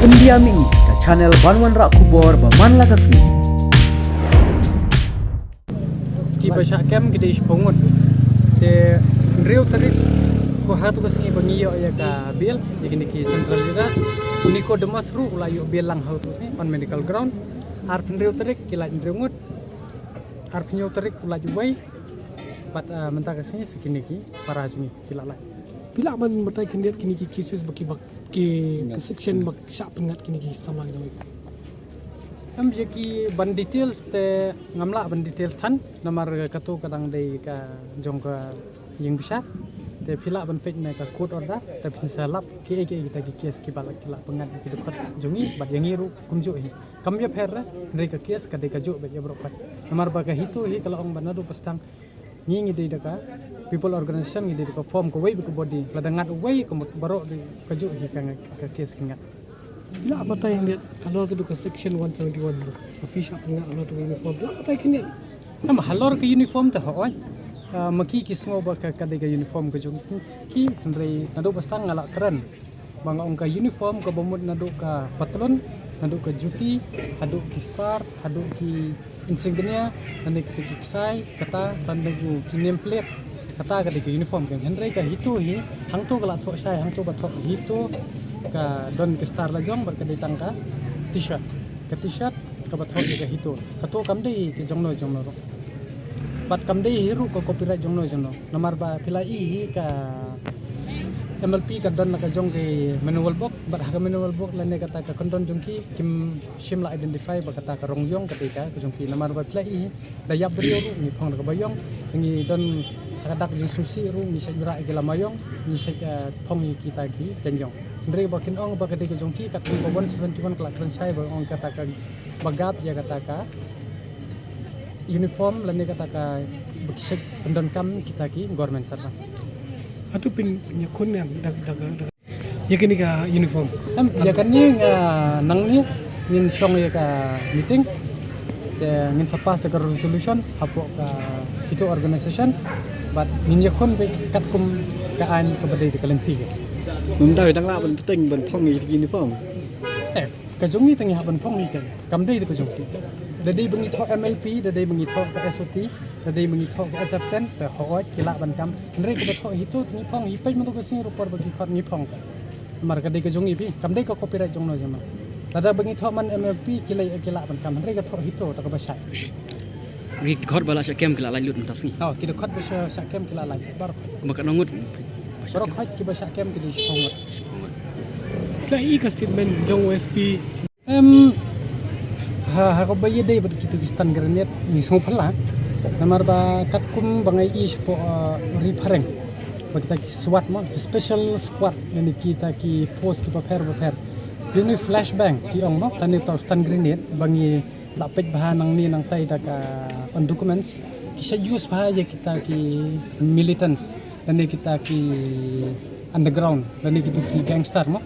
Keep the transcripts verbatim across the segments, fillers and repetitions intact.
India Mini, ka channel ban wanrah khubor ba man la ka sngi. Ki ba shah kem ki dei shiphew ngut. Te hynriew tarik ko ha tu ka sngi ba ngi ïoh ïa ka bail ïa kine ki central leaders. Nicodemus ruh u la ïoh bail lang ha tu ka sngi on medical ground. Ar hynriew tarik ki la hynriew ngut. Ar hynñiew tarik u la ju wei. Bad mynta ka sngi sa kine ki para jong ngi ki la lait. Phi lah ban batai khyndiat kine ki cases ba ki ba ki ka section ba shah pynngat kine ki samla jong ngi. Em ïa ki ban details te ngam lah ban detail than namar ka tu ka dang dei ka jong ka ïing bishar. Te phi lah ban peit na ka court order te phin sa lap kiei kiei kita ki case ki ba la ki la pynngat ki dkhot jong ngi bad ïa ngi ruh kumjuh hi. Kam ïapher re, hynrei ka case ka dei kajuh beit ïa baroh khoit. Namar ba ka HITO hi ka la ong ba naduh ba sdang ngi ngi dei da ka people organization, ngi dei da ka form kawei beit ka body. Lada ngat uwei ka mut baroh dei kajuh hi ka, ka case ki ngat. Phi lah batai khyndiat halor ka tu ka section one seventy-one ba phi shah pynngat halor tu ka uniform. Phi lah batai khyndiat. Em halor ka uniform te hooid. Ah, ma ki ki sngew ba ka, ka dei ka uniform ka jong ki, hynrei naduh ba sdang nga la kren ba nga ong ka uniform kaba mut naduh ka patlun, naduh ka juti, haduh ki star, haduh ki insignia, lane kita ki ksai, kata, lane ki name plate, kata ka dei ka uniform ka. Hynrei ka HITO hi, hangto ka la thoh shai, hangto ba thoh HITO, ka don ka star la jong bad ka dei tang ka t-shirt. Ka t-shirt kaba thoh ïa ka HITO. Kato kam dei ka jongno jongno ruh. Bad kam dei hi ruh ka copyright jongno jongno. Namar ba phi la i hi ka MLP ka don la ka jong ka manual book, bad ha ka manual book lane kata ka kyndon jong ki kim shym la identify ba kata ka rong ïong ka dei ka jong ki. Namar ba phi la i hi da ïap briew ruh ngi phong da kaba ïong, ngi don ha ka dak jingsngewsih ruh ngi shait rah ïa ki lama ïong, ngi shait phong ïa kita ki jaiñ ïong. Hynrei ba kin ong ba ka dei ka jong ki katkum ka one seventy-one ka la kren shai ba ong kata ka ba gap ïa kata ka uniform lane kata ka ba ki shait pyndonkam kita ki government servant. Hato phin ïakhun ne em da da da ïa kane ka uniform? Em ïa kane nga nangne ngin shong ïa ka meeting. Te ngin sa pass da ka resolution hapoh ka HITO organization. Bad ngin ïakhun beit katkum ka aiñ kaba dei da ka lynti ka. Mynta dang lah ban bteng ban phong ïa ka uniform. Eh, ka jong ngi te ngi hap ban phong hi ka. Kam dei da ka jong ki. Da dei ba ngi thoh MLP, da dei ba ngi thoh ka SOT, da dei ba ngi thoh ka SF ten, te hooid ki lah ban kam. Hynrei kaba thoh HITO te ngi phong hi, peit mynta ka sngi ruh por ba ki khot ngi phong ka. Namar ka dei ka jong ngi phi, kam dei ka copyright jongno jongno. Lada ba ngi thoh man MLP ki lei ki lah ban kam, hynrei ka thoh HITO te kaba shai. Ki dkhot ba la shah kem ki la lait lut mynta sngi. Oh, ki dkhot ba shah, shah kem ki la lait baroh khoit. Kumba katno ngut? Baroh khoit kiba shah kem ki dei shiphew ngut. Shiphew ngut. Phi la i ka statement jong OSP? Em, ha, ha kaba ïadei bad kito ki stun grenade ngi sngewphylla. Namar ba katkum ba nga i shapoh, uh, Ri Phareng ba kita ki SWAT mo, ki special squad lane kita ki force kiba pher ba pher. Ïa une u flashbang ki ong mo, lane uta u stun grenade ba ngi la peit bha nangne nangtai da ka on documents. Ki shait use bha ïa kita ki militants lane kita ki underground lane kita ki gangster mo.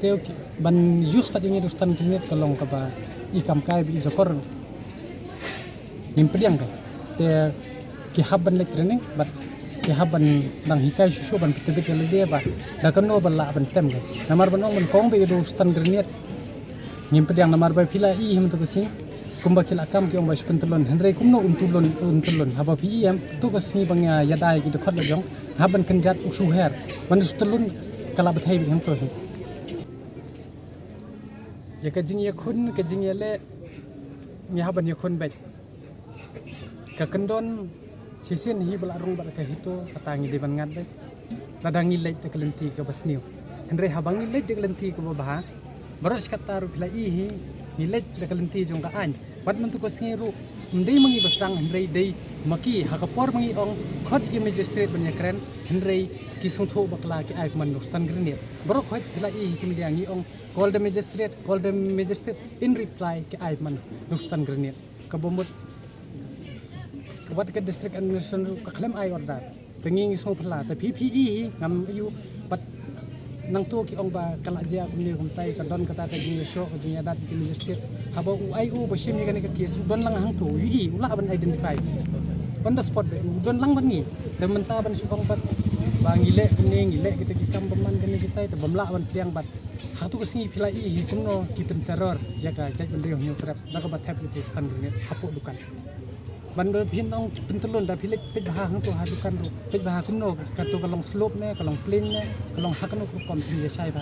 Te ki ban use pat ïa une u stun grenade ka long kaba i kam kai ba i jakor. Ngim pdiang ka. Te ki hap ban leit training bad ki hap ban dang hikai shuh shuh ban pyntbit ïa lade ba da kano ba lah ban tem ka. Namar ban ong ban kong ba ïa u stun grenade. Ngim pdiang namar ba phi la i hi mynta ka sngi. Kumba ki la kam ki ong ba shi pyntyllun. Hynrei kumno un tyllun, un tyllun. Haba phi i em, tu ka sngi ba nga ïada ïa ki dkhot la jong. Hap ban kynjat u shu her. Ban u shu tyllun ka la bthei beit hangto hi. Ïa ka jingïakhun, ka jingïaleh, ngi hap ban ïakhun beit. Ka kyndon shisien hi ba la rung bad ka HITO, kata ngi dei ban ngat beit. Lada ngi leit da ka lynti kaba sniew. Hynrei haba ngi leit da ka lynti kaba bha, baroh shi katta ruh phi la i hi, ngi leit da ka lynti jong ka aiñ. Wat mynta ka sngi ruh, ym dei ma ngi ba sdang hynrei dei ma ki, ha ka por ba ngi ong, khot ïa ki magistrate ban ïakren, hynrei ki sngewthuh bakla ki ai kumno u stun grenade. Baroh khoit phi la i hi ki media ngi ong, call the magistrate, call the magistrate, in reply ki ai kumno u stun grenade. Kaba mut wat ka district administration ruh ka khlem ai order. Te ngi ngi sngewphylla te phi phi i hi ngam ïoh pat nangto ki ong ba ka la jia kumne kumtai ka don kata ka jingïashoh ka jingïadat ki logistic. Haba u ïoh ba shim ïa kane ka case u don lang hangto u i u lah ban identify on the spot beit u don lang ban ngi. Te mynta ban shu ong pat Ba ngi leh kumne, ngi leh kita ki kam bymman kane kita, te bym lah ban pdiang bad. Hato ka sngi phi la i hi kumno ki pynterror ïa ka jaitbynriew Hynñiewtrep da kaba thep ïa ki san grenade hapoh dukan. Ban ba phin ong pyntyllun da phi leit peit bha hangto ha dukan ruh. Peit bha kumno, kato ka long slope ne, ka long plain ne, ka long ha kano ka rukom, phin ïa shai bha.